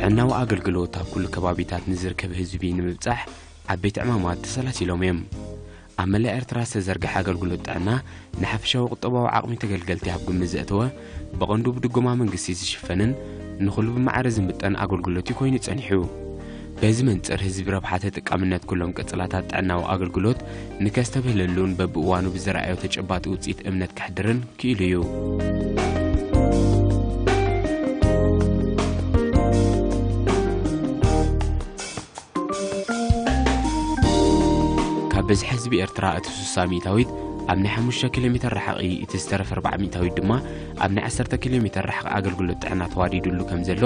ጥዕናዊ ኣገልግሎት ኣብ ኩሉ ከባቢታት ንዝርከብ ህዝቢ ንምብጻሕ ዓበይቲ ዕማማት ተሰላሲሎም እዮም። ኣብ መላእ ኤርትራ ዝተዘርግሐ ኣገልግሎት ጥዕና ንሓፈሻዊ ቁጠባዊ ዓቕሚ ተገልገልቲ ኣብ ግምት ዘእተወ፣ ብቐንዱ ብድጎማ መንግስቲ ዝሽፈንን ንኹሉ ብማዕረ ዝምጠን ኣገልግሎት እዩ ኮይኑ ጸኒሑ። በዚ መንጽር ህዝቢ ረብሓ ተጠቃምነት ኩሎም ቅጽላታት ጥዕናዊ ኣገልግሎት ንከስተብህለሉን በብእዋኑ ብዝረኣዮ ተጨባጢ ውጽኢት እምነት ከሕድርን ክኢሉ እዩ። ካብ ብዝሒ ህዝቢ ኤርትራ እቲ ስሳ ሚእታዊት ኣብ ናይ ሓሙሽተ ኪሎ ሜተር ርሓቒ፣ እቲ ዝተረፈ ኣርባዓ ሚእታዊት ድማ ኣብ ናይ ዓሰርተ ኪሎ ሜተር ርሓቕ ኣገልግሎት ጥዕና ተዋዲዱሉ ከም ዘሎ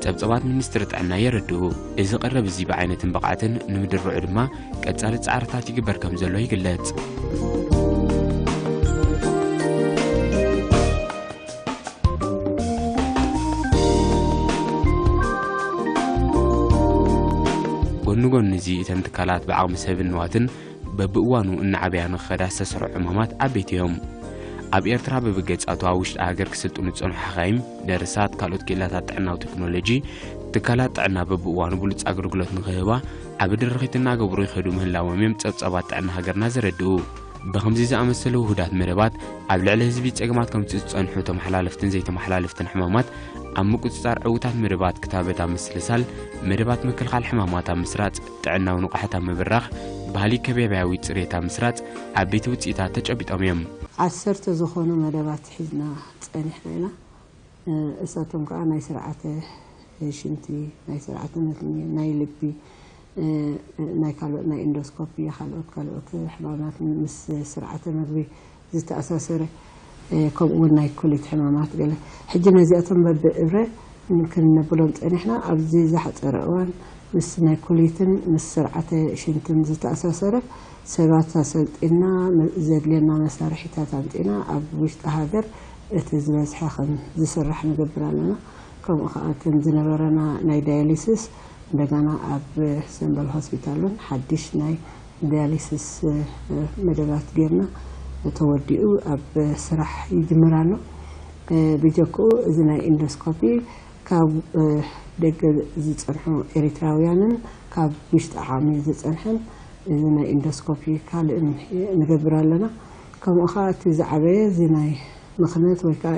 ጸብጸባት ሚኒስትሪ ጥዕና የረድኡ። እዚ ቀረብ እዚ ብዓይነትን ብቕዓትን ንምድርዑ ድማ ቀጻሊ ጻዕርታት ይግበር ከም ዘሎ ይግለጽ። ጎኒ ጎኒ እዚ፣ እተን ትካላት ብዓቕሚ ሰብን ንዋትን በብእዋኑ እናዓበያ ንኽኸዳ ዝተሰርሑ ዕማማት ዓበይቲ እዮም። ኣብ ኤርትራ በብገጻቱ ኣብ ውሽጢ ሃገር ክስልጥኑ ዝጸንሑ ሓኻይም፣ ነርሳት፣ ካልኦት ክኢላታት ጥዕናዊ ቴክኖሎጂ፣ ትካላት ጥዕና በብእዋኑ ብሉጽ ኣገልግሎት ንኽህባ ዓቢ ድርኺት እናገበሩ ይኸዱ ምህላዎም እዮም ጸብጻባት ጥዕና ሃገርና ዘረድኡ። ብኸምዚ ዝኣመሰሉ ውሁዳት መደባት ኣብ ልዕሊ ህዝቢ ጸገማት ከምጽኡ ዝጸንሑ ተመሓላለፍትን ዘይተመሓላለፍትን ሕማማት ኣብ ምቁጽጻር ዕዉታት መደባት ክታበት ኣብ ምስልሳል፣ መደባት ምክልኻል ሕማማት ኣብ ምስራጽ፣ ጥዕናዊ ንቕሓት ኣብ ምብራኽ፣ ባህሊ ከባብያዊ ጽሬት ኣብ ምስራጽ ዓበይቲ ውጽኢታት ተጨቢጦም እዮም። ዓሰርተ ዝኾኑ መደባት ሒዝና ጸኒሕና ኢና። እሳቶም ከዓ ናይ ስርዓተ ሽንቲ፣ ናይ ስርዓተ መትኒ፣ ናይ ልቢ፣ ናይ ካልኦት ናይ ኢንዶስኮፒ፣ ካልኦት ካልኦት ሕማማት ምስ ስርዓተ ምግቢ ዝተኣሳሰረ፣ ከምኡ እውን ናይ ኩሊት ሕማማት ገለ። ሕጂ ነዚኣቶም በብእብረ ክንነብሎም ጸኒሕና። ኣብዚ ዝሓጸረ እዋን ምስ ናይ ኩሊትን ምስ ስርዓተ ሽንትን ዝተኣሳሰረ ሰባት ኣሰልጢና፣ ዘድልየና መሳርሒታት ኣምጺና ኣብ ውሽጢ ሃገር እቲ ዝበዝሐ ከም ዝስራሕ ንገብር ኣለና። ከምኡ ከዓ ከም ዝነበረና ናይ ዳያሊሲስ እንደገና ኣብ ሰምበል ሆስፒታል እውን ሓድሽ ናይ ዳያሊሲስ መደባት ጌርና ተወዲኡ ኣብ ስራሕ ይጅምር ኣሎ። ብጀክኡ እዚ ናይ ኢንዶስኮፒ ካብ ደገ ዝጸንሑ ኤሪትራውያንን ካብ ውሽጢ ዓቕሚ ዝጸንሐን እዚ ናይ ኢንዶስኮፒ ካልእን ንገብር ኣለና። ከምኡ ከዓ እቲ ዝዓበየ እዚ ናይ ምኽነት ወይ ከዓ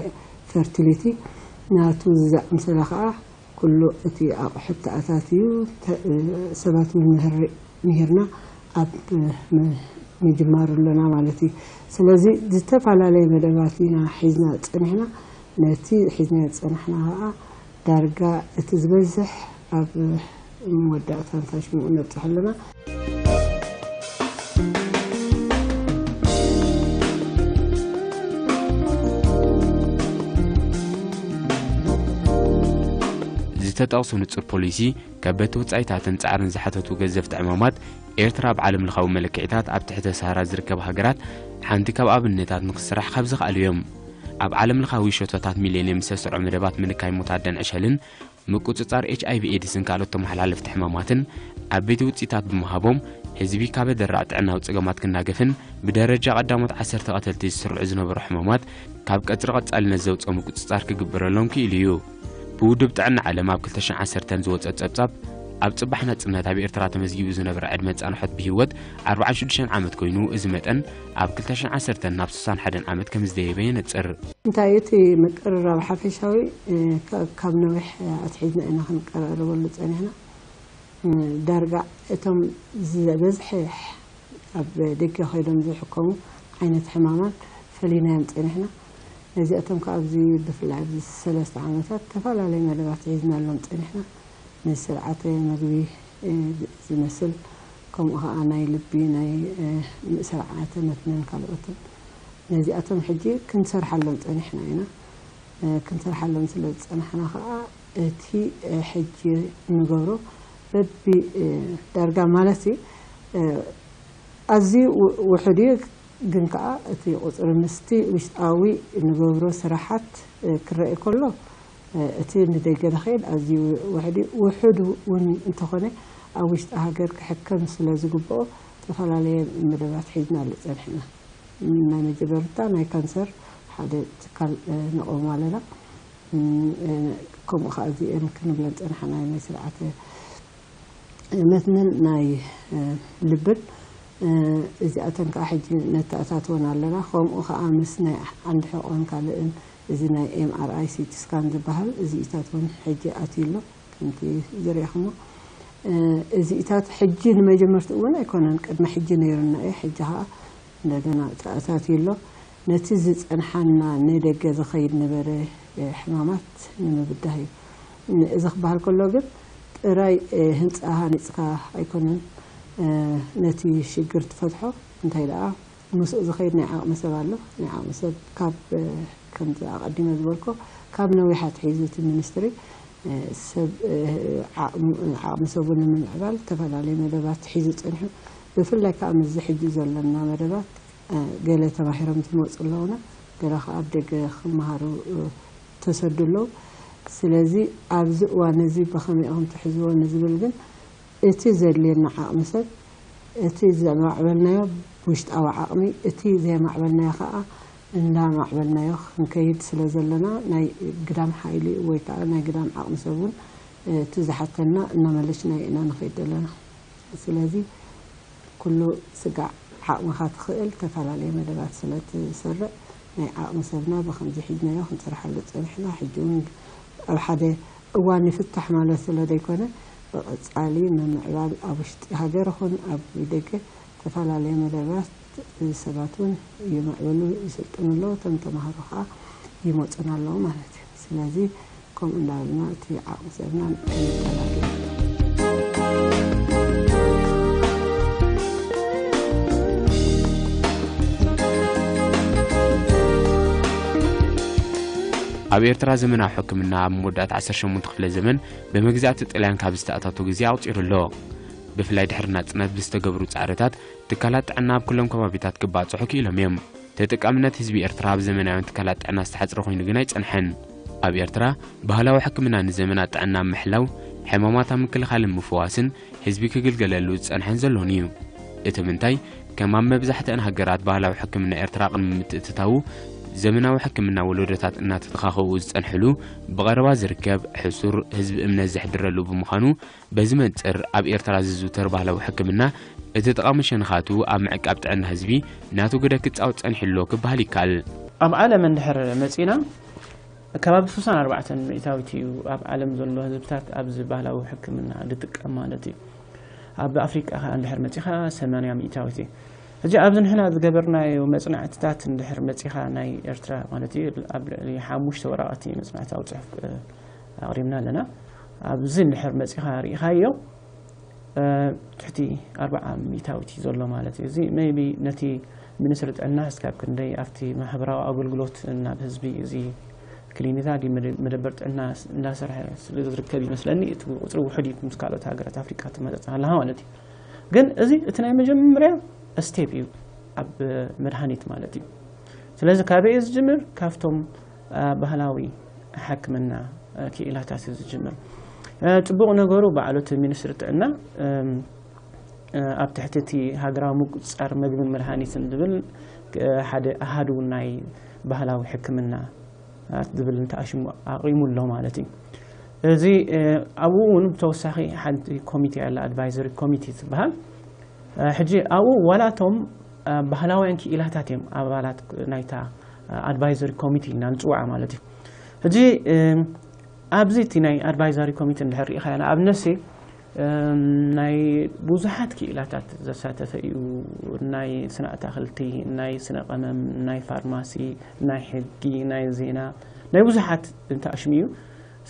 ፈርቲሊቲ ናቱ ዝኣምሰለ ከዓ ኩሉ እቲ ኣቑሑት ተኣታትዩ ሰባት ምምህር ምሂርና ኣብ ምጅማር ኣለና ማለት እዩ። ስለዚ ዝተፈላለየ መደባት ኢና ሒዝና ፀኒሕና። ነቲ ሒዝና ዝፀናሕና ከዓ ዳርጋ እቲ ዝበዝሕ ኣብ መወዳእታ ንታሽምኡ ነብፅሕ ኣለና። ዝተጠቕሱ ንፁር ፖሊሲ ከበድቲ ውፃኢታትን ፃዕርን ዝሓተቱ ገዘፍቲ ዕማማት ኤርትራ ኣብ ዓለም ለኻዊ መለክዒታት ኣብ ትሕተ ሰሃራ ዝርከባ ሃገራት ሓንቲ ካብ ኣብነታት ንክስራሕ ካብ ዝኽኣሉ እዮም። ኣብ ዓለም ለኻዊ ሸቶታት ሚሌንየም ዝተሰርዖ መደባት ምንካይ ሞት ኣደን ዕሸልን ምቁጽጻር ኤች ኣይ ቪ ኤድስን ካልኦት ተመሓላለፍቲ ሕማማትን ዓበይቲ ውጽኢታት ብምሃቦም ህዝቢ ካብ ኣደራዕ ጥዕናዊ ጸገማት ክናገፍን ብደረጃ ቀዳሞት ዓሰርተ ቀተልቲ ዝስርዑ ዝነበሩ ሕማማት ካብ ቀጽሪ ቀጻልነት ዘውጽኦ ምቁጽጻር ክግበረሎም ክኢሉ እዩ። ብውድብ ጥዕና ዓለም ኣብ ክልተ ሽሕን ዓሰርተን ዝወጸ ጸብጻብ ኣብ ጽባሕ ናጽነት ኣብ ኤርትራ ተመዝጊቡ ዝነበረ ዕድመ ጻንሖት ብህይወት ኣርባዓን ሽዱሽተን ዓመት ኮይኑ፣ እዚ መጠን ኣብ ክልተ ሽሕን ዓሰርተን ናብ ስሳን ሓደን ዓመት ከም ዝደየበ የነጽር። እንታይ እቲ ምቅርራብ ሓፈሻዊ ካብ ነዊሕ ኣትሒዝና ኢና ክንቀራረበሉ ጸኒሕና። ዳርጋ እቶም ዝበዝሐ ኣብ ደገ ከይዶም ዝሕከሙ ዓይነት ሕማማት ፈሊናዮም ጸኒሕና። ነዚኣቶም ከዓ ኣብዚ ብፍላይ ኣብዚ ሰለስተ ዓመታት ዝተፈላለዩ መደባት ሒዝናሎም ጸኒሕና። ንስርዓተ ምግቢ ዝመስል፣ ከምኡ ከዓ ናይ ልቢ፣ ናይ ስርዓተ መትንን ካልኦትን። ነዚኣቶም ሕጂ ክንሰርሓሎም ጸኒሕና ኢና። ክንሰርሓሎም ስለ ዝጸናሕና ከዓ እቲ ሕጂ እንገብሮ በቢ ዳርጋ ማለት እዩ ኣዝዩ ውሑድ እዩ። ግን ከዓ እቲ ቁፅሪ ምስቲ ውሽጣዊ እንገብሮ ስራሓት ክረአ ከሎ እቲ ንደገ ዝኸይድ ኣዝዩ ውሕድ እዩ። ውሑድ እውን እንተኾነ ኣብ ውሽጢ ሃገር ክሕከም ስለ ዝግብኦ ዝተፈላለየ መደባት ሒዝናሉ ፀኒሕና። ናይ መጀመርታ ናይ ካንሰር ሓደ ትካል ነቐውም ኣለና። ከምኡ ከዓ እዚአን ክንብለን ፀናሕና ናይ ስርዓተ መትንን ናይ ልብን። እዚኣተን ከዓ ሕጂ ነተኣታትወን ኣለና። ከምኡ ከዓ ምስ ናይ ዓንዲ ሕቆን ካልእን፣ እዚ ናይ M R I C T scan ዝበሃል እዚኢታት እውን ሕጂ ኣትዩ ኣሎ። ከምቲ ዝሪእኹሞ እዚኢታት ሕጂ ንመጀመርትኡ እውን ኣይኮነን፣ ቅድሚ ሕጂ ነይሩና እዩ። ሕጂ ከዓ እንደገና ተኣታትዩ ኣሎ። ነቲ ዝፀንሓና ንደገ ዝኸይድ ነበረ ሕማማት ንምብዳህ እዩ። እዚ ክበሃል ከሎ ግን ጥራይ ህንፃ ሃኒፅካ ኣይኮነን ነቲ ሽግር ትፈትሖ። እንታይ ደኣ ምስኡ ዝኸይድ ናይ ዓቕሚ ሰብ ኣሎ። ናይ ዓቕሚ ሰብ ካብ ከምዚ ኣቐዲመ ዝበልኮ ካብ ነዊሕ ኣትሒዙ እቲ ሚኒስትሪ ሰብ ዓቕሚ ሰቡ ንምምዕባል ዝተፈላለዩ መደባት ሒዙ ፀኒሑ። ብፍላይ ከዓ ምስዚ ሕጂ ዘለና መደባት ገለ ተማሂሮም ዝመፁ ኣለውና፣ ገለ ከዓ ኣብ ደገ ክመሃሩ ተሰዱ ኣለዉ። ስለዚ ኣብዚ እዋን እዚ ብኸመይ ኢኹም ትሕዝዎ ንዝብል ግን እቲ ዘድልየና ዓቕሚ ሰብ፣ እቲ ዘማዕበልናዮ ውሽጣዊ ዓቕሚ፣ እቲ ዘየማዕበልናዮ ከዓ እንዳማዕበልናዮ ክንከይድ ስለ ዘለና ናይ ግዳም ሓይሊ ወይ ከዓ ናይ ግዳም ዓቕሚ ሰብ እውን እቲ ዝሓተና እናመለስና ኢና ንኸይድ ዘለና። ስለዚ ኩሉ ስጋዕ ዓቕምኻ ትኽእል ተፈላለየ መደባት ስለ ትሰርዕ ናይ ዓቕሚ ሰብና ብኸምዚ ሒዝናዮ ክንሰርሓሉ ፀኒሕና። ሕጂ እውን ኣብ ሓደ እዋን ይፍታሕ ማለት ስለ ዘይኮነ ብቐፃሊ ምምዕባል ኣብ ውሽጢ ሃገር ይኹን ኣብ ደገ ተፈላለየ መደባት ሰባት እውን ይምዕብሉ ይስልጥኑ ኣለዉ። እቶም ተምሃሮ ከዓ ይመፁና ኣለዉ ማለት እዩ። ስለዚ ከምኡ እንዳበልና እቲ ዓቕሚ ሰብና ንጠላሉ። ኣብ ኤርትራ ዘመናዊ ሕክምና ኣብ መወዳእታ ዓሰርተ ሸሞንተ ክፍለ ዘመን ብመግዛእቲ ጥልያን ካብ ዝተኣታቶ ግዜ ኣቑጺሩ ኣሎ። ብፍላይ ድሕሪ ናጽነት ብዝተገብሩ ጻዕርታት ትካላት ጥዕና ኣብ ኩሎም ከባቢታት ክባጽሑ ክኢሎም እዮም። ተጠቃምነት ህዝቢ ኤርትራ ኣብ ዘመናውያን ትካላት ጥዕና ዝተሓጽረ ኮይኑ ግን ኣይጸንሐን። ኣብ ኤርትራ ባህላዊ ሕክምና ንዘመናት ጥዕና ኣብ ምሕላው፣ ሕማማት ኣብ ምክልኻልን ምፍዋስን ህዝቢ ክግልገለሉ ዝጸንሐን ዘሎን እዩ። እቲ ምንታይ ከም ኣብ መብዛሕትአን ሃገራት ባህላዊ ሕክምና ኤርትራ ቅድሚ ምትእትታዉ ዘመናዊ ሕክምና ወለዶታት እናተተኻኸኡ ዝጸንሕሉ ብቐረባ ዝርከብ ሕሱር ህዝቢ እምነት ዘሕድረሉ ብምዃኑ በዚ መንጽር ኣብ ኤርትራ ዝዝውተር ባህላዊ ሕክምና እቲ ጠቓሚ ሸንኻቱ ኣብ ምዕቃብ ጥዕና ህዝቢ ናቱ ግደ ክጻወት ጸኒሑ ኣሎ ክበሃል ይከኣል። ኣብ ዓለም እንድሕር መጺና ከባቢ ስሳን ኣርባዕተን ሚእታዊት እዩ ኣብ ዓለም ዘሎ ህዝብታት ኣብዚ ባህላዊ ሕክምና ዝጥቀም ማለት እዩ። ኣብ ኣፍሪቃ ከኣ እንድሕር መጺኻ ሰማንያ ሚእታዊት እዩ። ሕጂ ኣብዚ ንሕና ዝገበርናዮ መጽናዕትታት እንድሕር መጺኻ ናይ ኤርትራ ማለት እዩ ኣብ ልዕሊ ሓሙሽተ ወረቓቲ መጽናዕታዊ ጽሑፍ ኣቕሪብና ኣለና። ኣብዚ እንድሕር መጺኻ ርኢኻዮ ትሕቲ ኣርብዓ ሚእታዊት እዩ ዘሎ ማለት እዩ። እዚ maybe ነቲ ሚኒስትሪ ጥዕና እስካብ ክንደይ ኣብቲ ማሕበራዊ ኣገልግሎት ናብ ህዝቢ እዚ ክሊኒካ ድዩ መደ- መደበር ጥዕና እንዳሰርሐ ስለ ዝርከብ ይመስለኒ እቲ ቁፅሪ ውሑድ እዩ ምስ ካልኦት ሃገራት ኣፍሪቃ ትመፃፀ ኣለካ ማለት እዩ። ግን እዚ እቲ ናይ መጀመርያ step እዩ ኣብ መድሃኒት ማለት እዩ። ስለዚ ካበይ እዩ ዝጅምር? ካብቶም ባህላዊ ሕክምና ክኢላታት እዩ ዝጅምር። ፅቡቕ ነገሩ ባዕሉ እቲ ሚኒስትሪ ጥዕና ኣብ ትሕቲ እቲ ሃገራዊ ምቁፅፃር መግብን መድሃኒትን ዝብል ሓደ ኣሃዱ ናይ ባህላዊ ሕክምና ዝብል እንተኣሽሙ ኣቂሙ ኣሎ ማለት እዩ። እዚ ኣብኡ እውን ብተወሳኺ ሓንቲ ኮሚቴ ኣላ ኣድቫይዘሪ ኮሚቴ ትበሃል። ሕጂ ኣብኡ ዋላ እቶም ባህላውያን ክኢላታት እዮም ኣባላት ናይታ ኣድቫይዘሪ ኮሚቴ ኢልና ንፅውዓ ማለት እዩ። ሕጂ ኣብዚ እቲ ናይ ኣድቫይዛሪ ኮሚቴ እንድሕር ርኢኻዮ ንኣብነትሲ ናይ ብዙሓት ክኢላታት ዘሳተፈ እዩ። ናይ ስነ ኣታኽልቲ፣ ናይ ስነ ቀመም፣ ናይ ፋርማሲ፣ ናይ ሕጊ፣ ናይ ዜና፣ ናይ ብዙሓት እንተኣሽሙ እዩ።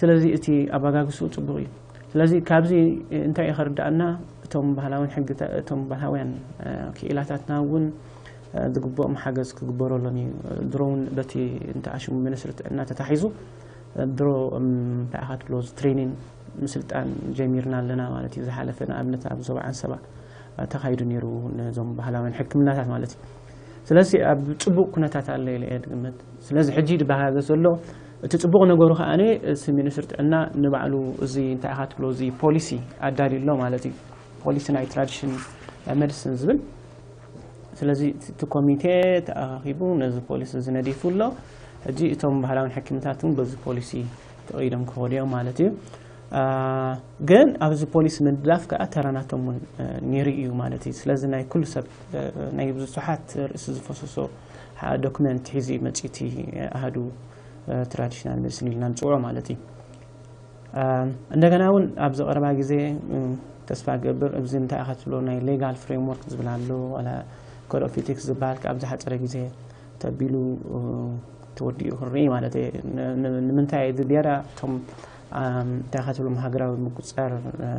ስለዚ እቲ ኣበጋግስኡ ፅቡቕ እዩ። ስለዚ ካብዚ እንታይ እዩ ከርድኣና? እቶም ባህላውያን ሕጊ እቶም ባህላውያን ክኢላታትና እውን ዝግብኦም ሓገዝ ክግበረሎም እዩ። ድሮ እውን በቲ እንተኣሽሙ ሚኒስትሪ ጥዕና ተታሒዙ ድሮ እንታይ ኢኻ ትብሎ እዚ ትሬኒን ምስልጣን ጀሚርና ኣለና ማለት እዩ። ዝሓለፈ ንኣብነት ኣብ ዞባ ዓንሰባ ተኻይዱ ነይሩ ነዞም ባህላውያን ሕክምናታት ማለት እዩ። ስለዚ ኣብ ፅቡቕ ኩነታት ኣሎ ኢለ እየ ዝግምት። ስለዚ ሕጂ ዝበሃገ ዘሎ እቲ ፅቡቕ ነገሩ ከዓ እቲ ሚኒስትሪ ጥዕና ንባዕሉ እዚ እንታይ ኢኻ ትብሎ እዚ ፖሊሲ ኣዳልዩ ኣሎ ማለት እዩ። ፖሊሲ ናይ ትራዲሽን ሜዲሲን ዝብል ስለዚ እቲ ኮሚቴ ተኣኻኺቡ ነዚ ፖሊሲ እዚ ነዲፉ ኣሎ። ሕጂ እቶም ባህላውን ሕክምታት እውን በዚ ፖሊሲ ተቐይዶም ክኸዱ እዮም ማለት እዩ። ግን ኣብዚ ፖሊሲ ምድላፍ ከዓ ተራናቶም እውን ነይሩ እዩ ማለት እዩ። ስለዚ ናይ ኩሉ ሰብ ናይ ብዙሓት ርእሲ ዝፈሰሶ ዶክመንት ሒዚ መፅእቲ ኣሃዱ ትራዲሽናል ሜዲሲን ኢልና ንፅውዖ ማለት እዩ። እንደገና እውን ኣብዚ ቀረባ ግዜ ተስፋ ገብር እዚ እንታይ ኢኻ ትብሎ ናይ ሌጋል ፍሬምወርክ ዝብል ኣሎ ዋላ ኮድ ኦፍ ኢቲክስ ዝበሃል ካብ ዝሓፀረ ግዜ ተቢሉ ተወዲኡ ክንርኢ ማለት እዩ። ንምንታይ እዚ ድያዳ እቶም እንታይ ኢኻ ትብሎም ሃገራዊ ምቁፅፃር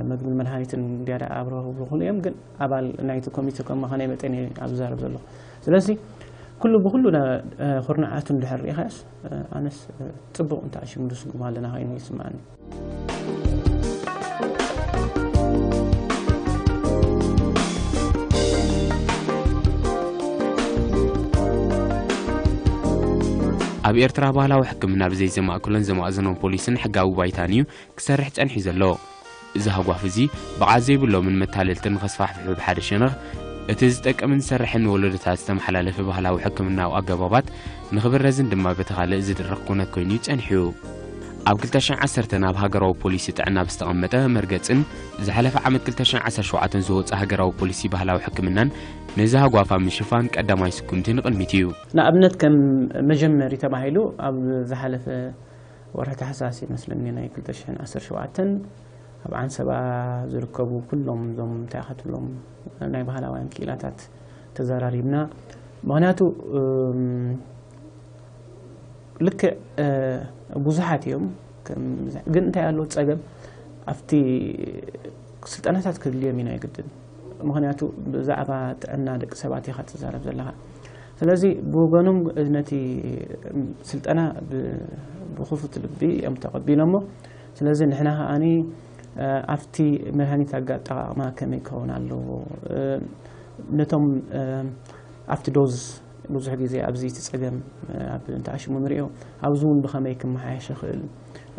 ምግብን መድሃኒትን ድያዳ ኣብረሁ ብልኹሉ እዮም ግን ኣባል ናይቲ ኮሚቴ ከም ምዃነይ መጠን እየ ኣብ ዝዛረብ ዘለኹ። ስለዚ ኩሉ ብኩሉ ኩርናዓቱ እንድሕር ርኢኻስ ኣነስ ፅቡቕ እንተኣሽሙ ዝስጉም ኣለና ኮይኑ ይስምዓኒ። ኣብ ኤርትራ ባህላዊ ሕክምና ብዘይ ዘማእክሎን ዘማእዘኖን ፖሊስን ሕጋዊ ባይታን እዩ ክሰርሕ ጸንሒ ዘሎ። እዚ ሃጓፍ እዚ ብቕዓት ዘይብሎምን መታለልትን ንኸስፋሕፍሑ ብሓደ ሸነኽ፣ እቲ ዝጠቅምን ዝሰርሕን ንወለዶታት ዝተመሓላለፈ ባህላዊ ሕክምናዊ ኣገባባት ንኽብረዝን ድማ በቲ ካልእ ዝድረኽ ኩነት ኮይኑ እዩ ጸኒሑ። ኣብ ክልተ ሽሕን ዓሰርተን ኣብ ሃገራዊ ፖሊሲ ጥዕና ብዝተቐመጠ መርገጽን ዝሓለፈ ዓመት ክልተ ሽሕን ዓሰርተ ሸውዓተን ዝወጸ ሃገራዊ ፖሊሲ ባህላዊ ሕክምናን ነዚ ሃጓፍ ኣብ ምሽፋን ቀዳማይ ስጉምቲ ንቕድሚት እዩ። ንኣብነት ከም መጀመሪ ተባሂሉ ኣብ ዝሓለፈ ወርሒ ታሕሳስ ይመስለኒ ናይ ክልተ ሽሕን ዓሰርተ ሸውዓተን ኣብ ዓንሰባ ዝርከቡ ኩሎም እዞም እንታይ ኢኻ ትብሎም ናይ ባህላውያን ክኢላታት ተዘራሪብና። ምኽንያቱ ልክዕ ብዙሓት እዮም ግን እንታይ ኣሎ ፀገም ኣብቲ ስልጠናታት ክህልዮም ኢና የግድን። ምኽንያቱ ብዛዕባ ጥዕና ደቂ ሰባት ኢኻ ትዛረብ ዘለኻ። ስለዚ ብወገኖም ነቲ ስልጠና ብክፉት ልቢ እዮም ተቐቢሎሞ። ስለዚ ንሕና ከኣኒ ኣብቲ መድሃኒት ኣጋጣቕማ ከመይ ክኸውን ኣለዎ ነቶም ኣብቲ ዶዝ ብዙሕ ግዜ ኣብዚ እቲ ጸገም ኣብ እንተኣሽሙ ንሪኦ ኣብዚ እውን ብኸመይ ክመሓየሽ ይኽእል።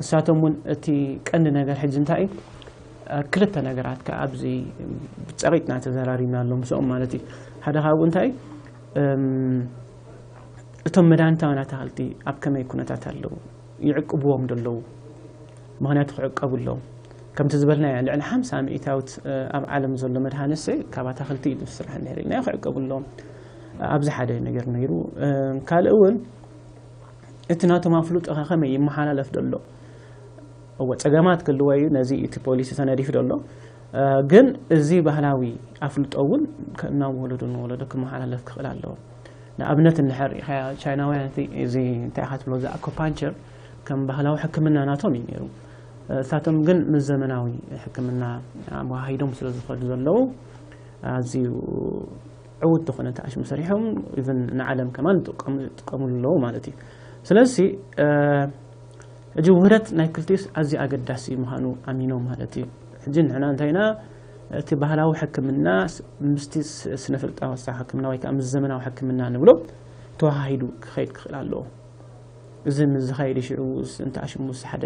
እሳቶም እውን እቲ ቀንዲ ነገር ሕጂ እንታይ እዩ ክልተ ነገራት ከዓ ኣብዚ ጸቂጥና ተዘራሪብና ኣሎ ምስኦም ማለት እዩ። ሓደ ካብኡ እንታይ እቶም መድሃኒታውያን ኣታኽልቲ ኣብ ከመይ ኩነታት ኣለዉ ይዕቅብዎም ዶ ኣለዉ? ምኽንያቱ ክዕቀቡ ኣለዎም። ከምቲ ዝበልናዮ ልዕሊ ሓምሳ ሚእታዊት ኣብ ዓለም ዘሎ መድሃኒት ካብ ኣታኽልቲ እዩ ዝስራሕ እንድሕር ኢልና ክዕቀቡ ኣለዎም። ኣብዚ ሓደ ነገር ነይሩ። ካልእ እውን እቲ ናቶም ኣፍልጦ ከ ከመይ ይመሓላለፍ ዘሎ? እወ ጸገማት ክህልዎ እዩ ነዚ እቲ ፖሊሲ ተነዲፉ ዘሎ። ግን እዚ ባህላዊ ኣፍልጦ እውን ናብ ወለዶ ንወለዶ ክመሓላለፍ ክኽእል ኣለዎ። ንኣብነት እንድሕር ርኢኻዮ ቻይናውያን እቲ እዚ እንታይ ኢኻ ትብሎ እዚ ኣኮፓንቸር ከም ባህላዊ ሕክምና ናቶም እዩ ነይሩ። እሳቶም ግን ምስ ዘመናዊ ሕክምና ኣወሃሂዶም ስለ ዝኸዱ ዘለዉ ኣዝዩ ዕውት ዝኾነ ተኣሽሙ ሰሪሖም ኢቨን ንዓለም ከማን ይጥቀምሉ ኣለዉ ማለት እዩ። ስለዚ ሕጂ ውህደት ናይ ክልቲኡስ ኣዝዩ ኣገዳሲ ምዃኑ ኣሚኖም ማለት እዩ። ሕጂ ንሕና እንታይ ኢና እቲ ባህላዊ ሕክምና ምስቲ ስነ ፍልጣዊ ኣሰራርሓ ሕክምና ወይ ከዓ ምስ ዘመናዊ ሕክምና ንብሎ ተወሃሂዱ ክኸይድ ክኽእል ኣለዎ። እዚ ምስ ዝኸይድ ሽዑ እንተኣሽሙስ ሓደ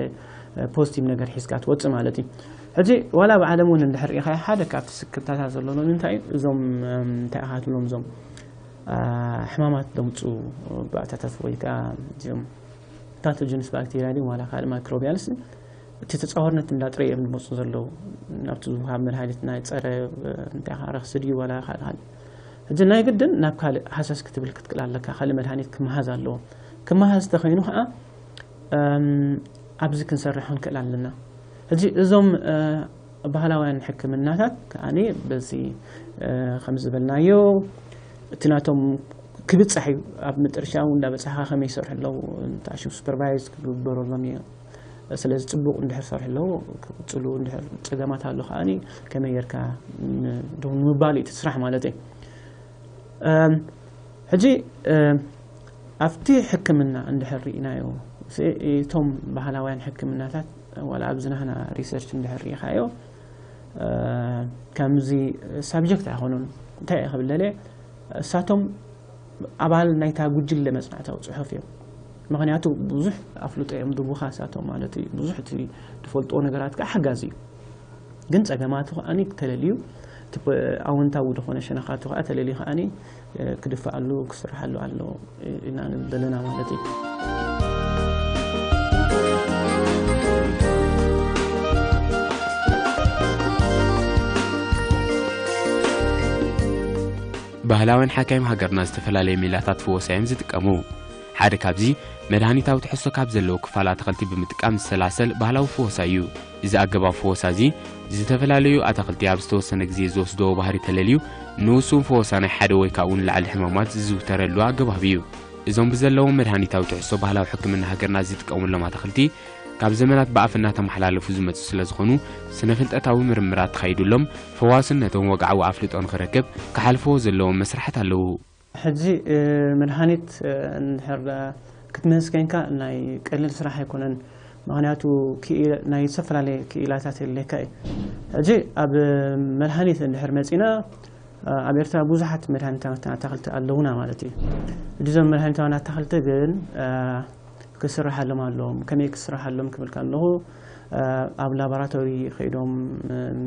ፖዚቲቭ ነገር ሒዝካ ትወፅእ ማለት እዩ። ሕጂ ዋላ ብዓለም እውን እንድሕር ኢኻ ሓደ ካብቲ ስክፍታታት ዘሎ ሎሚ እንታይ እዩ እዞም እንታይ ኢኻ ትብሎም እዞም ሕማማት ዘምፅኡ ባእታታት ወይ ከዓ እዚኦም ፓቶጀንስ ባክቴርያ ድዩ ዋላ ካልእ ማይክሮቢያልስ እቲ ተፃዋርነት እንዳጥረ እዮም ዝመፁ ዘለዉ ናብቲ ዝውሃብ መድሃኒት ናይ ፀረ እንታይ ረኽሲ ድዩ ዋላ ካልእ ካልእ ሕጂ ናይ ግድን ናብ ካልእ ሃሰስ ክትብል ክትክእል ኣለካ ካልእ መድሃኒት ክመሃዝ ኣለዎ ክመሃዝ ተኸይኑ ከዓ ኣብዚ ክንሰርሕ ክንክእል ኣለና ሕጂ እዞም ባህላውያን ሕክምናታት ከዓኒ በዚ ከም ዝበልናዮ እቲ ናቶም ክብፃሕ እዩ ኣብ ምጥርሻው እንዳበፃሕካ ከመይ ይሰርሑ ኣለዉ እንተኣሽም ሱፐርቫይዝ ክግበረሎም እዩ ስለዚ ፅቡቕ እንድሕር ሰርሑ ኣለዉ ክቕፅሉ እንድሕር ፀገማት ኣሎ ከዓኒ ከመይ ጌርካ ደው ንምባል እዩ እቲ ስራሕ ማለት እዩ ሕጂ ኣብቲ ሕክምና እንድሕር ርኢናዮ እቶም ባህላውያን ሕክምናታት ዋላ ኣብዚ ናህና ሪሰርች እንድሕር ርኢኻዮ ከምዚ ሳብጀክት ኣይኮኑን እንታይ እየ ክብል ደልየ እሳቶም ኣባል ናይታ ጉጅለ መፅናዕታዊ ፅሑፍ እዮም ምክንያቱ ብዙሕ ኣፍልጦ እዮም ድቡኻ እሳቶም ማለት እዩ ብዙሕ እቲ ትፈልጥዎ ነገራት ከዓ ሓጋዚ እዩ ግን ፀገማቱ ከዓኒ ተለልዩ ኣወንታዊ ዝኾነ ሸነኻቱ ከዓ ተለልዩ ከዓኒ ክድፈኣሉ ክስርሓሉ ኣሎ ኢና ንብል ዘለና ማለት እዩ ባህላውያን ሓካይም ሃገርና ዝተፈላለዩ ሜላታት ፍወሳ እዮም ዝጥቀሙ። ሓደ ካብዚ፣ መድሃኒታዊ ትሕዝቶ ካብ ዘለዎ ክፋል ኣትኽልቲ ብምጥቃም ዝሰላሰል ባህላዊ ፍወሳ እዩ። እዚ ኣገባብ ፍወሳ እዚ፣ ዝተፈላለዩ ኣትኽልቲ ኣብ ዝተወሰነ ግዜ ዝወስድዎ ባህሪ ተለልዩ፣ ንውሱን ፍወሳ ናይ ሓደ ወይ ካብኡ ንላዕሊ ሕማማት ዝዝውተረሉ ኣገባብ እዩ። እዞም ብዘለዎም መድሃኒታዊ ትሕዝቶ ባህላዊ ሕክምና ሃገርና ዝጥቀሙሎም ኣትኽልቲ፣ ካብ ዘመናት ብኣፍ እናተመሓላለፉ ዝመጹ ስለ ዝኾኑ፣ ስነ-ፍልጠታዊ ምርምራት ተኻይዱሎም፣ ፈዋስነቶም ወግዓዊ ኣፍልጦ ንኽረክብ ክሓልፍዎ ዘለዎም መስርሓት ኣለዉ። ሕጂ፣ እ፣ መድሃኒት፣ እ፣ እንድሕር ደኣ ክትምህዝ ኮይንካ ናይ ቀሊል ስራሕ ኣይኮነን። ምኽንያቱ ክኢላ-፣ ናይ ዝተፈላለየ ክኢላታት የድልየካ እዩ። ሕጂ ኣብ መድሃኒት እንድሕር መጺና፣ እ፣ ኣብ ኤርትራ ብዙሓት መድሃኒታውያን ኣታኽልቲ ኣለዉና ማለት እዩ። ሕጂ እዞም መድሃኒታውያን ኣታኽልቲ ግን፣ እ፣ ክስርሓሎም ኣለዎም። ከመይ ክስርሓሎም ክብል ከለኹ፣ እ፣ ኣብ ላቦራቶሪ ከይዶም፣ እም፣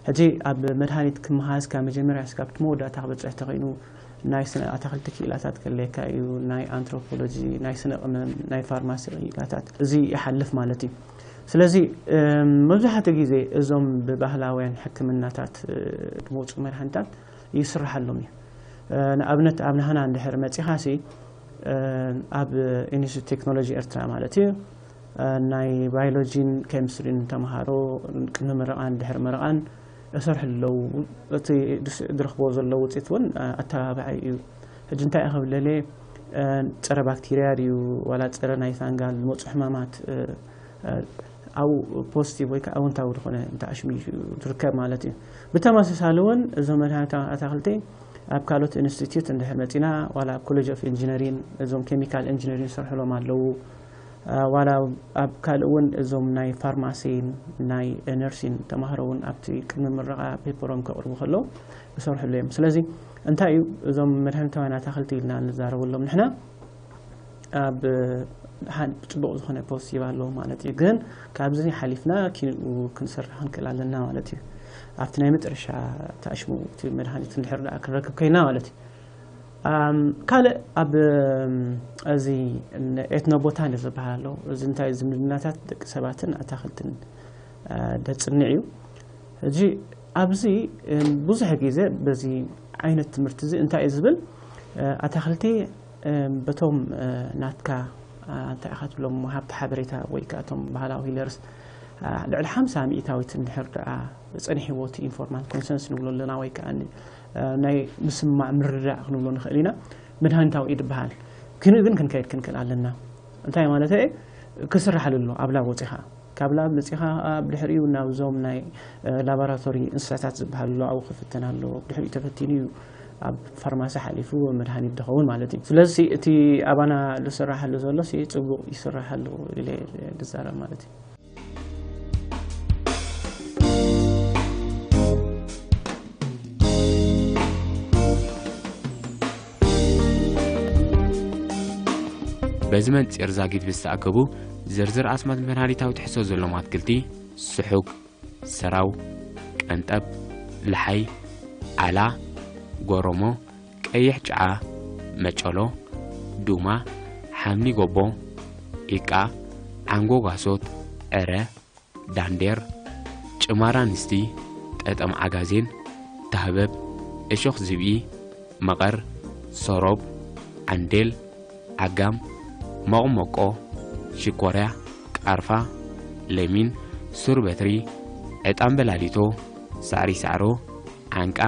ሕጂ ኣብ መድሃኒት ክመሃዝ ካብ መጀመርያ እስካብ እቲ መወዳእታ ክበጽሕ ተኾይኑ ናይ ስነ ኣታኽልቲ ክኢላታት ከድልየካ እዩ፣ ናይ ኣንትሮፖሎጂ፣ ናይ ስነ ቅመም፣ ናይ ፋርማሲ ክኢላታት፣ እዚ ይሓልፍ ማለት እዩ። ስለዚ፣ እም፣ መብዛሕትኡ ግዜ እዞም ብባህላውያን ሕክምናታት፣ እ፣ ዝመጹ መድሃኒታት ይስርሓሎም እዩ። እ፣ ንኣብነት ኣብ ናህና እንድሕር መጺኻሲ፣ እ፣ ኣብ ኢንስቲትዩት ቴክኖሎጂ ኤርትራ ማለት እዩ፣ እ፣ ናይ ባዮሎጂን ኬሚስትሪን ተምሃሮ ቅድሚ ምረቓን ድሕሪ ምረቓን ይሰርሑ ኣለዉ። እቲ ድስ-፣ ዝረኽብዎ ዘለዉ ውፅኢት እውን፣ እ፣ ኣተባባዒ እዩ። ሕጂ እንታይ እዩ ክብል ደልየ፣ እ፣ ፀረ ባክቴርያ ድዩ ዋላ ፀረ ናይ ፋንጋል ዝመፁ ሕማማት፣ እ፣ እ፣ ኣብኡ ፖዚቲቭ ወይ ከዓ ኣወንታዊ ዝኾነ እንተኣሽሙ እዩ ዝርከብ ማለት እዩ። ብተመሳሳሊ እውን እዞም መድሃኒታውያን ኣታኽልቲ ኣብ ካልኦት ኢንስቲትዩት እንድሕር መፂና፣ ዋላ ኣብ ኮሌጅ ኦፍ ኢንጂነሪን እዞም ኬሚካል ኢንጂነሪን ዝሰርሕሎም ኣለዉ። እ፣ ዋላ ኣብ ካልእ እውን እዞም ናይ ፋርማሲን ናይ ነርሲን ተማሃሮ እውን ኣብቲ ቅድሚ ምረቓ ፔፐሮም ከቕርቡ ከለዉ ዝሰርሕሉ እዮም። ስለዚ እንታይ እዩ እዞም መድሃኒታውያን ኣታኽልቲ ኢልና ንዛረበሎም ንሕና? ኣብ ሓን-፣ ጽቡቕ ዝኾነ ፖዚቲቭ ኣለዎ ማለት እዩ። ግን ካብዚ ሓሊፍና ኪንኡ ክንሰርሕ ክንክእል ኣለና ማለት እዩ። ኣብቲ ናይ መጨረሻ ተኣሽሙ እቲ መድሃኒት እንድሕር ደኣ ክንረክብ ኮይና ማለት እዩ። ኣም፣ ካልእ ኣብ፣ እም፣ እዚ ን-፣ ኤትኖቦታኒ ዝበሃል ኣሎ። እዚ እንታይ ዝምድናታት ደቂ ሰባትን ኣታኽልትን፣ እ፣ ደጽንዕ እዩ። ሕጂ ኣብዚ፣ እም፣ ብዙሕ ግዜ በዚ ዓይነት ትምህርቲ እዚ እንታይ እዩ ዝብል፣ እ፣ ኣታኽልቲ፣ እም፣ በቶም፣ እ፣ ናትካ፣ እ፣ እንታይ ኢኻ ትብሎም፣ ወሃብቲ ሓበሬታ ወይ ከኣ እቶም ባህላዊ ሂለርስ፣ እ፣ ልዕሊ ሓምሳ ሚእታዊት እንድሕር ደኣ ጸኒሕዎ እቲ ኢንፎርማል ኮንሰንስ ንብሎ ኣለና ወይ ከኣ ን-፣ እ፣ ናይ ምስማዕ ምርድዳእ ክንብሎ ንኽእል ኢና፣ መድሃኒታዊ እዩ ዝበሃል። ክንኡ ግን ክንከይድ ክንክእል ኣለና። እንታይ ማለት እየ? ክስራሕ ኣሎ ኣብ ላብ ወጺኻ። ካብ ላብ መጺኻ ኣብ ድሕሪኡ ናብዞም ናይ፣ እ፣ ላቦራቶሪ እንስሳታት ዝበሃል ኣሎ፣ ኣብኡ ክፍተን ኣሎ። ብድሕሪኡ ተፈቲኑ እዩ ኣብ ፋርማሲ ሓሊፉ መድሃኒት ዝኸውን ማለት እዩ። ስለዚ እቲ ኣባና ዝስራሓሉ ዘሎ ሲ ጽቡቕ ይስራሓሉ ኢለ ዝዛረብ ማለት እዩ። በዚ መንጽር ዛጊት ብዝተኣከቡ ዝርዝር ኣስማት መድሃኒታዊ ትሕዝቶ ዘለዎም ኣትክልቲ፣ ስሑግ፣ ሰራው፣ ቀንጠብ፣ ልሓይ፣ ዓላ፣ ጎሮሞ፣ ቀይሕ ጭዓ፣ መጨሎ፣ ዱማ፣ ሓምሊ ጎቦ፣ ዒቃ፣ ዓንጎ ጓሶት፣ ዕረ፣ ዳንዴር፣ ጭማራ ኣንስቲ፣ ጠጠም ዓጋዜን፣ ታህበብ፣ እሾኽ ዝብኢ፣ መቐር፣ ሰሮብ፣ ዓንዴል፣ ዓጋም፣ መቑመቆ፣ ሽኮርያ፣ ቃርፋ፣ ለሚን፣ ሱር በትሪ፣ ዕጣን በላሊቶ፣ ሳዕሪ ሳዕሮ፣ ዓንቃ፣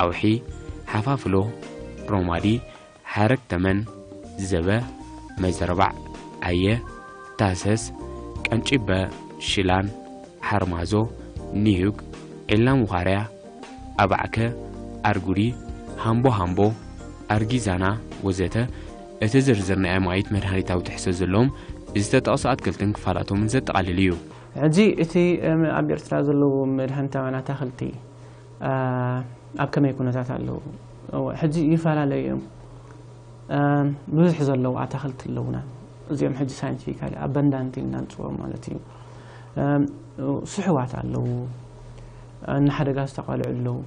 ኣውሒ፣ ሓፋፍሎ፣ ሮማዲ፣ ሓረግ ተመን፣ ዘበ፣ መዘርባዕ፣ ኣየ፣ ታህሰስ፣ ቀንጪበ፣ ሽላን፣ ሓርማዞ፣ ንዩግ፣ ዒላ ሙኻርያ፣ ኣባዕከ፣ ኣርጉዲ፣ ሃምቦ ሃምቦ፣ ኣርጊዛና ወዘተ። እቲ ዝርዝር ናይ ኣማኢት መድሃኒታዊ ትሕዝቶ ዘለዎም ዝተጠቕሱ ኣትክልትን ክፋላቶምን ዘጠቓልል እዩ። ሕጂ እቲ፣ እም፣ ኣብ ኤርትራ ዘለዉ መድሃኒታውያን ኣታኽልቲ፣ ኣ፣ ኣብ ከመይ ኩነታት ኣለዉ? እወ፣ ሕጂ ይፈላለዩ እዮም። እም፣ ብዙሕ ዘለዉ ኣታኽልቲ ኣለዉና። እዚኦም ሕጂ ሳይንቲፊካሊ ኣበንዳንት ኢልና ንጽውዖም ማለት እዩ። እም፣ ስሑዋት ኣለዉ። ንሓደጋ ዝተቓልዑ ኣለዉ።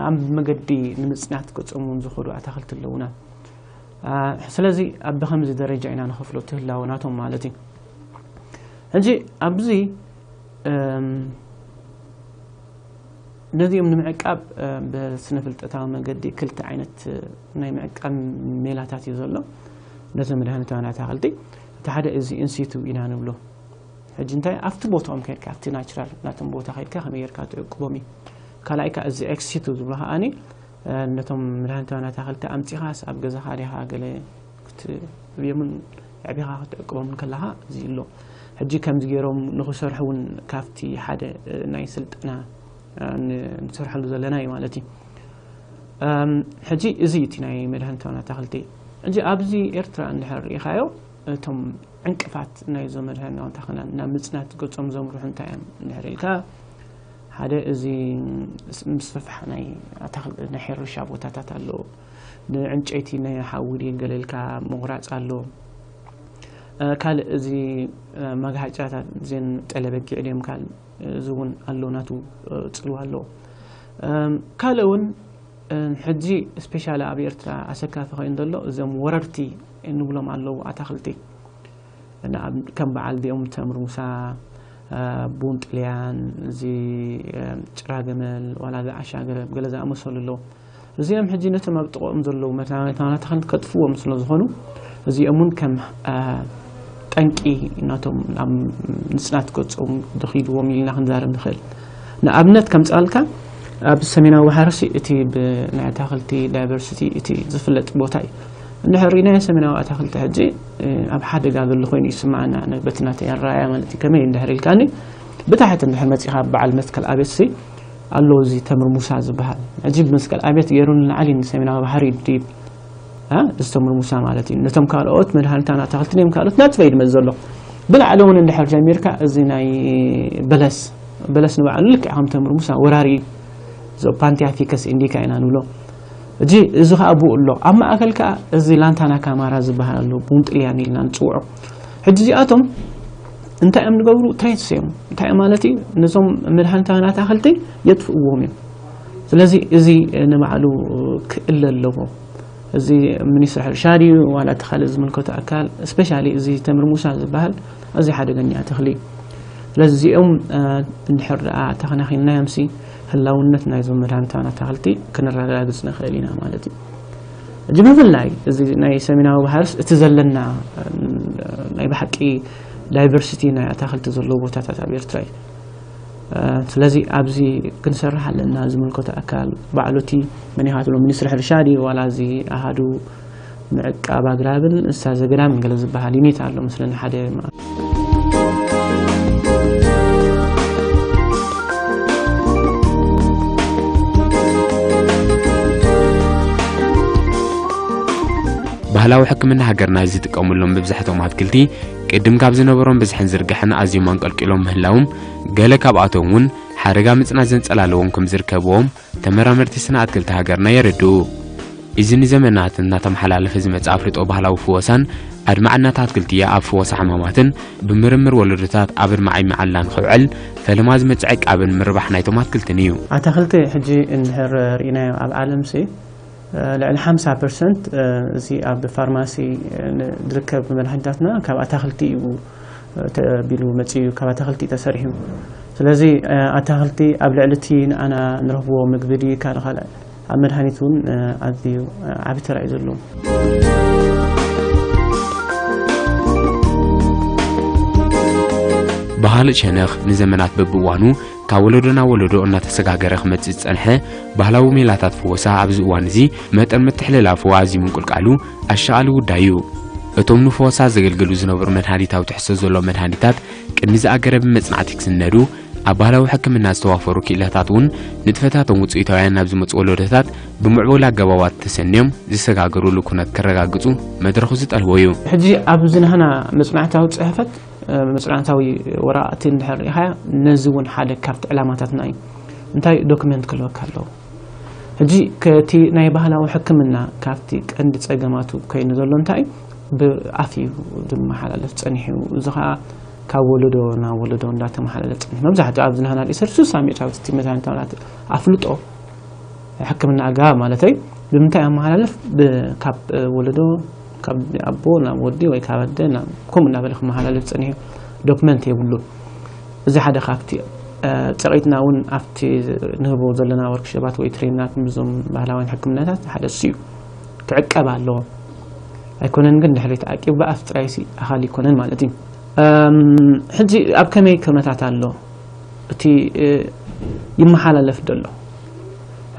ኣብ መገዲ ንምጽናት ገጾም እውን ዝኸዱ ኣታኽልቲ ኣለዉና። ኣ፣ ስለዚ ኣብ ብኸምዚ ደረጃ ኢና ንኸፍሎ እቲ ህላወ ናቶም ማለት እዩ። ሕጂ ኣብዚ፣ እም፣ ነዚኦም ንምዕቃብ ብስነ ፍልጠታዊ መገዲ ክልተ ዓይነት ናይ ምዕቃብ ሜላታት እዩ ዘሎ። ነዚ መድሃኒታውያን ኣታኽልቲ እቲ ሓደ እዚ ኢንሲቱ ኢና ንብሎ። ሕጂ እንታይ ኣብቲ ቦታኦም ከድካ ኣብቲ ናቹራል ናቶም ቦታ ከድካ ከመይ ጌርካ ትዕቅቦም እዩ። ካልኣይ ከዓ እዚ ኤክሲቱ ዝብሎ ከዓኒ ነቶም መድሃኒታውያን ኣታኽልቲ ኣምፂኻስ ኣብ ገዛኻ ዲኻ ገለ ክትብዮምን ኣዕቢኻ ክትዕቅቦምን ከለኻ እዚ ኣሎ። ሕጂ ከምዚ ገይሮም ንኽሰርሑ እውን ካብቲ ሓደ ናይ ስልጠና ንሰርሐሉ ዘለና እዩ ማለት እዩ። ሕጂ እዚ እቲ ናይ መድሃኒታውያን ኣታኽልቲ። ሕጂ ኣብዚ ኤርትራ እንድሕር ርኢኻዮ እቶም ዕንቅፋት ናይዞ መድሃኒታውያን ኣታኽልቲ ናብ ምፅናት ገፆም ዘምርሑ እንታይ እዮም እንድሕር ኢልካ ሓደ እዚ ምስፍፋሕ ናይ ኣታኽል ናይ ሕርሻ ቦታታት ኣሎ። ንዕንጨይቲ ናይ ሓዊ ገለ ኢልካ ምቑራፅ ኣሎ። ካልእ እዚ መግሃጫታት ዜን ጠለበጊዕ ድዮም ካል እዚ እውን ኣሎ ናቱ ፅልዋ ኣሎ። ካልእ እውን ሕጂ ስፔሻሊ ኣብ ኤርትራ ኣሰካፊ ኮይኑ ዘሎ እዞም ወረርቲ ንብሎም ኣለዉ ኣታኽልቲ ከም በዓል ዲኦም ተምር ሙሳ ቡን ጥልያን እዚ ጭራ ገመል ዋላ ዓሻ ገለ ገለ ዝኣመሰሉ ኣለዉ። እዚኦም ሕጂ ነቶም ኣብ ጥቕኦም ዘለዉ መድሃኒታውያን ኣታኽልቲ ከጥፍዎም ስለ ዝኾኑ እዚኦም እውን ከም ጠንቂ ናቶም ናብ ንፅናት ገፆም ዝኺድዎም ኢልና ክንዛረብ ንኽእል። ንኣብነት ከምፅኣልካ ኣብ ሰሜናዊ ባሕርሲ እቲ ብናይ ኣታኽልቲ ዳይቨርሲቲ እቲ ዝፍለጥ ቦታ እዩ። እንድሕር ርኢናዮ ሰሜናዊ ኣታኽልቲ ሕጂ ኣብ ሓደጋ ዘሎ ኮይኑ ይስምዓና። በቲ ናተይ ኣረኣእያ ማለት እዩ። ከመይ እንድሕር ኢልካኒ ብታሕቲ እንድሕር መፂኻ በዓል መስቀል ኣቤትሲ ኣሎ እዚ ተምር ሙሳ ዝበሃል ሕጂ ብመስቀል ኣቤት ገይሩ ንላዕሊ ንሰሜናዊ ባሕሪ ይድይብ። እዚ ተምር ሙሳ ማለት እዩ። ነቶም ካልኦት መድሃኒታውያን ኣታኽልቲ ነም ካልኦት ናፅበ ይድመፅ ዘሎ። ብላዕሊ እውን እንድሕር ጀሚርካ እዚ ናይ በለስ በለስ ንባዕሉ ልክዕ ከም ተምር ሙሳ ወራሪ እዩ። ዞ ፓንቲያ ፊከስ ኢንዲካ ኢና ንብሎ። እጂ እዚ ከዓ ብኡ ኣሎ። ኣብ ማእከል ከዓ እዚ ላንታና ካማራ ዝበሃል ኣሎ፣ ቡንጥልያን ኢልና ንፅውዖ። ሕጂ እዚኣቶም እንታይ እዮም ዝገብሩ? ትሬትስ እዮም። እንታይ ማለት እዩ? ነዞም መድሃኒታውያን ኣታኽልቲ የጥፍእዎም እዮም። ስለዚ እዚ ንባዕሉ ክእለ ኣለዎ። እዚ ሚኒስትሪ ሕርሻ ድዩ ዋላ እቲ ካልእ ዝምልከቶ ኣካል፣ ስፔሻሊ እዚ ተምር ሙሳ ዝበሃል ኣዝዩ ሓደገኛ ተኽሊ እዩ። ስለዚ እዚኦም እንድሕር ደኣ ተኸናኺንናዮምሲ ህላውነት ናይዞም መድሃኒታውያን ኣታኽልቲ ክነረጋግፅ ንኽእል ኢና ማለት እዩ። ሕጂ ብፍላይ እዚ ናይ ሰሜናዊ ባሕርስ እቲ ዘለና ናይ ብሓቂ ዳይቨርሲቲ ናይ ኣታኽልቲ ዘለዎ ቦታታት ኣብ ኤርትራ እዩ። ስለዚ ኣብዚ ክንሰርሕ ኣለና። ዝምልከቶ ኣካል ባዕሉ እቲ መን ኢኻ ትብሎ ሚኒስትሪ ሕርሻ ድዩ ዋላ እዚ ኣሃዱ ምዕቃብ ኣግራብን እንስሳ ዘገዳምን ገለ ዝበሃል ዩኒት ኣሎ መስለኒ ሓደ ባህላዊ ሕክምና ሃገርና ዝጥቀሙሎም መብዛሕትኦም ኣትክልቲ ቅድም ካብ ዝነበሮም ብዝሕን ዝርግሐን ኣዝዮም ኣንቀልቂሎም ምህላዎም ገለ ካብኣቶም እውን ሓደጋ ምፅናት ዘንፀላለዎም ከም ዝርከብዎም ተመራመርቲ ስነ ኣትክልቲ ሃገርና የረድኡ። እዚ ንዘመናት እናተመሓላለፈ ዝመፅእ ኣፍልጦ ባህላዊ ፍወሳን ኣድማዕነት ኣትክልቲ ኣብ ፍወሳ ሕማማትን ብምርምር ወለዶታት ኣብ ኣድማዒ መዓላ ንኽውዕል ፈለማ ዝመፅእ ዕቃብን ምርባሕ ናይቶም ኣትክልትን እዩ። ኣታኽልቲ ሕጂ እንድሕር ርኢናዮ ኣብ ዓለምሲ ልዕሊ ሓምሳ ፐርሰንት እዚ ኣብ ፋርማሲ ዝርከብ መድሃኒታትና ካብ ኣታኽልቲ እዩ ተቢሉ መፅኡ እዩ፣ ካብ ኣታኽልቲ እዩ ተሰሪሑ። ስለዚ ኣታኽልቲ ኣብ ልዕሊ እቲ ንኣና ንረኽብዎ ምግቢ ድዩ ካልእ ካልእ ኣብ መድሃኒት እውን ኣዝዩ ዓቢ ተራ እዩ ዘለዎ። ብኻልእ ሸነኽ ንዘመናት በብእዋኑ ካብ ወለዶ ናብ ወለዶ እናተሰጋገረ ክመጽእ ዝጸንሐ ባህላዊ ሜላታት ፈወሳ ኣብዚ እዋን እዚ መጠን ምትሕልላፉ ኣዝዩ ምንቁልቃሉ ኣሻቓሊ ጉዳይ እዩ። እቶም ንፈወሳ ዘገልግሉ ዝነበሩ መድሃኒታዊ ትሕዝቶ ዘለዎም መድሃኒታት ቅድሚ ዝኣገረ ብመጽናዕቲ ክስነዱ ኣብ ባህላዊ ሕክምና ዝተዋፈሩ ክኢላታት እውን ንጥፈታቶም ውጽኢታውያን ናብ ዝመጹ ወለዶታት ብምዕቡል ኣገባባት ተሰንዮም ዝሰጋገሩሉ ኩነት ከረጋግጹ መድረኹ ዝጠልቦ እዩ። ሕጂ ኣብዚ ናህና መጽናዕታዊ ጽሕፈት መጽናዕታዊ ወረቓቕቲ እንድሕር ርኢኻያ ነዚ እውን ሓደ ካብቲ ዕላማታትና እዩ። እንታይ ዶክመንት ክህልወካ ኣለዎ። ሕጂ ከቲ ናይ ባህላዊ ሕክምና ካብቲ ቀንዲ ጸገማቱ ኮይኑ ዘሎ እንታይ ብኣፍ እዩ ዝመሓላለፍ ጸኒሑ። እዚ ኸዓ ካብ ወለዶ ናብ ወለዶ እንዳተመሓላለፍ ጸኒሑ። መብዛሕትኡ ኣብዚ ናህና ሪሰርች ሱሳ ሚእታዊት እቲ መድሃኒታውያን ኣፍልጦ ሕክምና ኣገባብ ማለተይ ብምንታይ ኣመሓላልፍ ካብ ወለዶ ካብ ኣቦ ናብ ወዲ ወይ ካብ ኣደ ናብ ከምኡ እናበለ ክመሓላለፍ ጸኒሑ ዶክመንት የብሉን። እዚ ሓደ ካብቲ ጸቂጥና እውን ኣብቲ ንህቦ ዘለና ወርክሸባት ወይ ትሬናት ምስዞም ባህላውያን ሕክምናታት ሓደ እሱ እዩ። ክዕቀብ ኣለዎ። ኣይኮነን ግን ድሕሪ ተዓቂቡ ብኣፍ ጥራይ ሲ ኣኻሊ ይኮነን ማለት እዩ። ሕጂ ኣብ ከመይ ኩነታት ኣሎ እቲ ይመሓላለፍ ደሎ?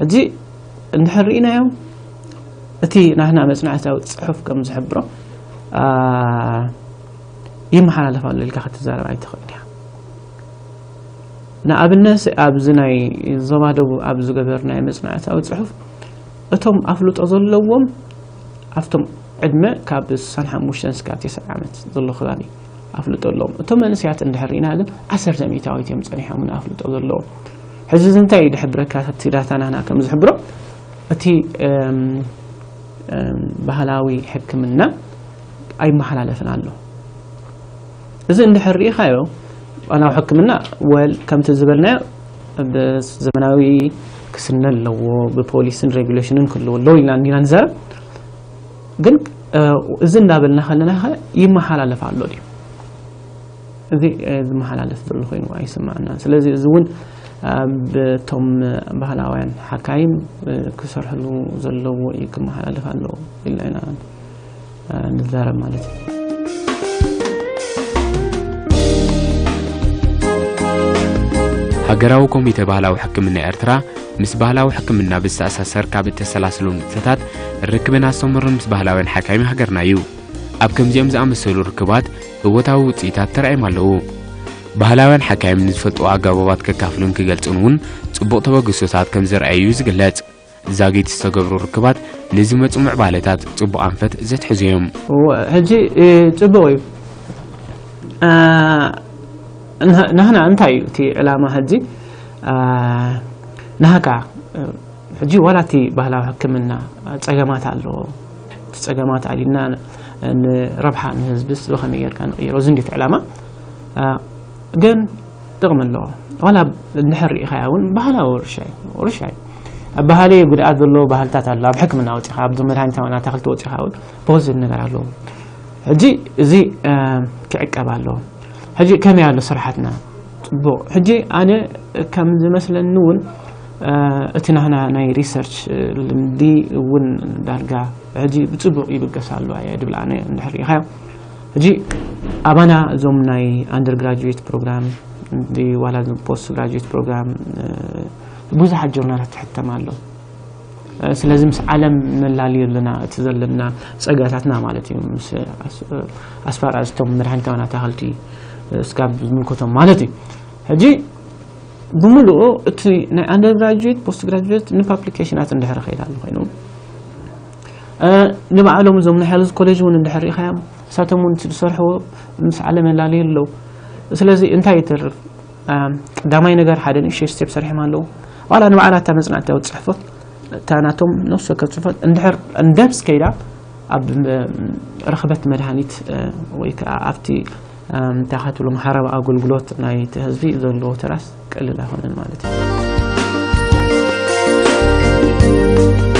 ሕጂ እንድሕር ርኢናዮ እቲ ናህና መፅናዕታዊ ፅሑፍ ከም ዝሕብሮ ይመሓላለፍ ኣሎ ኢልካ ክትዛረብ ኣይትኽእል እያ። ንኣብነት ኣብዚ ናይ ዞባ ደቡብ ኣብ ዝገበርናዮ መፅናዕታዊ ፅሑፍ እቶም ኣፍልጦ ዘለዎም ኣብቶም ዕድመ ካብ ስሳን ሓሙሽተን ስካብ ተስዓ ዓመት ዘሎ ክባቢ ኣፍልጦ ኣለዎም። እቶም መንእሰያት እንድሕር ርኢና ግን ዓሰርተ ሚእታዊት እዮም ፀኒሖም ንኣፍልጦ ዘለዎም። ሕዚ እዚ እንታይ እዩ ድሕብረካ? እቲ ዳታ ናህና ከም ዝሕብሮ እቲ ባህላዊ ሕክምና ኣይመሓላለፍን ኣሎ። እዚ እንድሕር ርኢኻዮ ባህላዊ ሕክምና ወል ከምቲ ዝበልናዮ ብዘመናዊ ክስነ ኣለዎ፣ ብፖሊስን ሬጉሌሽንን ክህልዎ ኣለዎ ኢልና እንዲና ንዛረብ። ግን እዚ እንዳበልና ከለና ይመሓላለፍ ኣሎ ድዩ? እዚ ዝመሓላለፍ ዘሎ ኮይኑ ኣይስማዕና። ስለዚ እዚ እውን ብቶም ባህላውያን ሓካይም ክሰርሕሉ ዘለዎ እዩ፣ ክመሓላለፍ ኣለዎ ኢልና ኢና ንዛረብ ማለት እዩ። ሃገራዊ ኮሚተ ባህላዊ ሕክምና ኤርትራ ምስ ባህላዊ ሕክምና ብዝተኣሳሰር ካብ እተሰላስሉ ንጥፈታት ርክብን ኣስተምህሮን ምስ ባህላውያን ሓካይም ሃገርና እዩ። ኣብ ከምዚኦም ዝኣመሰሉ ርክባት እወታዊ ውፅኢታት ተራእዮም ኣለዉ። ባህላውያን ሓካይም ንዝፈልጥዎ ኣገባባት ከካፍሉን ክገልጹን እውን ጽቡቕ ተበግሶታት ከም ዘርኣዩ እዩ ዝግለጽ። ዛጊት ዝተገብሩ ርክባት ንዝመጹ ምዕባለታት ጽቡቕ ኣንፈት ዘትሕዙ እዮም። ሕጂ ጽቡቕ እዩ። ናህና እንታይ እዩ እቲ ዕላማ ሕጂ ናህካ ሕጂ ዋላ እቲ ባህላዊ ሕክምና ጸገማት ኣለዎ። እቲ ጸገማት ኣሊና ንረብሓ ንህዝብስ ብኸመይ ጌርካ ንቕይሮ? እዚ እንዴት ዕላማ ግን ጥቕሚ ኣለዎ። ዋላ እንድሕር ርኢኻያ እውን ባህላዊ ውርሻ እዩ። ውርሻ እዩ። ኣብ ባህሊ ጉድኣት ዘለዎ ባህልታት ኣሎ። ኣብ ሕክምና ወፂኻ፣ ኣብ መድሃኒታዊ ኣታክልቲ ወፂኻ እውን ፖዚቲቭ ነገር ኣለዎ። ሕጂ እዚ ክዕቀብ ኣለዎ። ሕጂ ከመይ ኣሎ ስራሓትና? ጽቡቕ። ሕጂ ኣነ ከም ዝመስለኒ እውን እቲ ናህና ናይ ሪሰርች ልምዲ እውን ዳርጋ ሕጂ ብጽቡቕ ይብገስ ኣሎ እየ ድብል ኣነ እንድሕር ርኢኻዮ። ሕጂ ኣባና እዞም ናይ ኣንደር ግራጁዌት ፕሮግራም ዋላ ፖስት ግራጁዌት ፕሮግራም ብዙሓት ጆርናላት ትሕተም ኣሎ። ስለዚ ምስ ዓለም ነላልዮ ኣለና እቲ ዘለና ጸጋታትና ማለት እዩ። ምስ ኣስፋር ኣዝቶም መድሓኒታውያን ኣታኸልቲ ስጋብ ዝምልከቶም ማለት እዩ። ሕጂ ብምሉኡ እቲ ናይ ኣንደር ግራጁዌት ፖስት ግራጁዌት ንፓብሊኬሽናት እንድሕር ኸይድ ኣሎ ኮይኑ ንባዕሎም እዞም ናይ ሄልዝ ኮሌጅ እውን እንድሕር ርኢኻዮም እሳቶም እውን እቲ ዝሰርሕዎ ምስ ዓለም የላልዩ ኣለዉ። ስለዚ እንታይ ይተርፍ? ቀዳማይ ነገር ሓደ ንእሽተይ ስቴፕ ሰሪሖም ኣለዉ። ዋላ ንባዕላ እታ መፅናዕታዊ ፅሕፎት እታ ናቶም ነፍሲ ወከፍ ፅሑፎት እንድሕር እንደብስ ከይዳ ኣብ ረኽበት መድሃኒት ወይ ከዓ ኣብቲ እንታይ ክትብሎ ማሕበራዊ ኣገልግሎት ናይቲ ህዝቢ ዘለዎ ተራስ ቀልል ኣይኮነን ማለት እዩ።